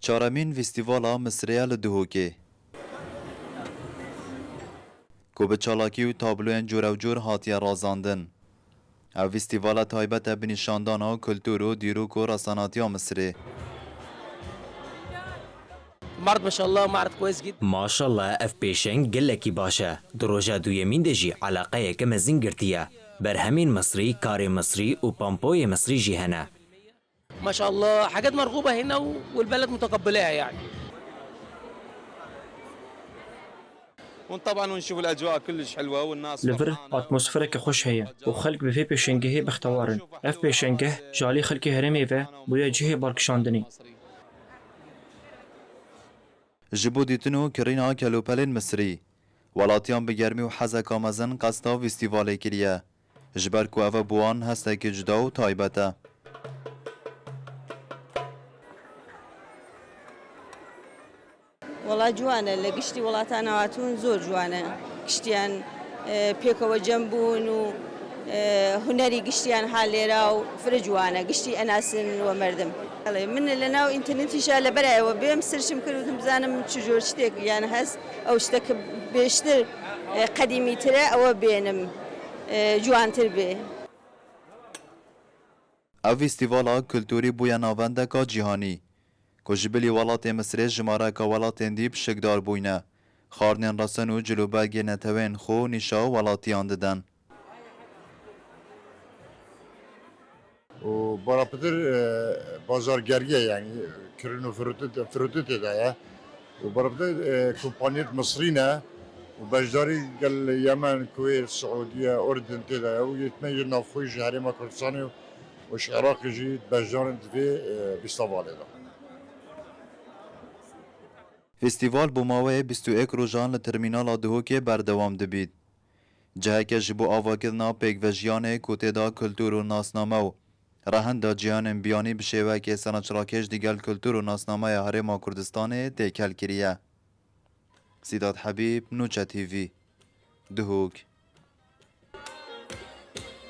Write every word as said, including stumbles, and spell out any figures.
Çaremîn Festîvala Misrê ye li Duhokê, ku bi çalakî û tabloyên cûrewcûr hatiye razandin. Ev festîvala taybet e bi nîşandana kultur û dîrok û resanatiya Misrê. معرض ما شاء الله معرض كويس جدا. Maşallah, ev pêşeng gelekî baş e. Di roja duyemîn de jî eleqeyeke mezin girtiye. Berhemên Misrî, karê Misrî û pampoyê Misrî jî hene. ما شاء الله حاجات مرغوبة هنا و- والبلد متقبلاها يعني. وطبعا ونشوف الاجواء كلش حلوه والناس Li vir فرحانة. Atmosfereke xweş heye û xelk bi vê pêşengehê bextewar in. Ev pêşengeh ji alî xelkê herêmê ve bûye cihê balkişandinê. Ji bo dîtin û kirîna kelûpelên Misrî, welatiyan bi germî û hezeka mezin qesta festîvalê kiriye. Ji ber ku ev e bo wan hesteke cuda û taybet e. Wela ciwan e, li giştî welatana hatûn zor ciwan e. Giştiyan, e, pêkeve cem bûn û, e, hunerî giştiyan halêra û firê ciwan e. Giştî enasin we merdim. Belê, min li nav înternetî jî li bera ew bêm sirçim kir û bizanim çi jor tiştek yani hez ew tiştek bêştir, e, qedîmîtir e, ew bênim, e, ciwantir bê. Ev festîvala kulturî bûye navendeka cîhanî, ku ji bilî welatê Misirê jimareka welatên dî pişikdar bûyne. Xwarinên resin û cilûbergên neteweyên xwe nîşa welatiyan didin. û baraptir, e, bazar gergê, yani kirin û firûtî, firûtî tê de ye. Û baraptir, e, kompaniyet Misrî ne û beşdarî gel Yemen, Kuweyt, Siûdiye, Urdun tê de ye. Û yetme ji navxwe ji Herêma Kurdistanê û ji Iraqê jî beşdar in di vê, e, festîvalê de. Festîval bo maweyê bîst û yek rojan li termînala Duhokê berdewam dibît. Ciheke ji bo avakirina pêkvejiyanê ku tê de kultur û nasname û rehenda cîhanên biyanî bi şêweyekê seneçirakeş digel kultur û nasnameya Herêma Kurdistanê têkel kiriye. Sîdat Hebîb, Nûçe T V, Duhok.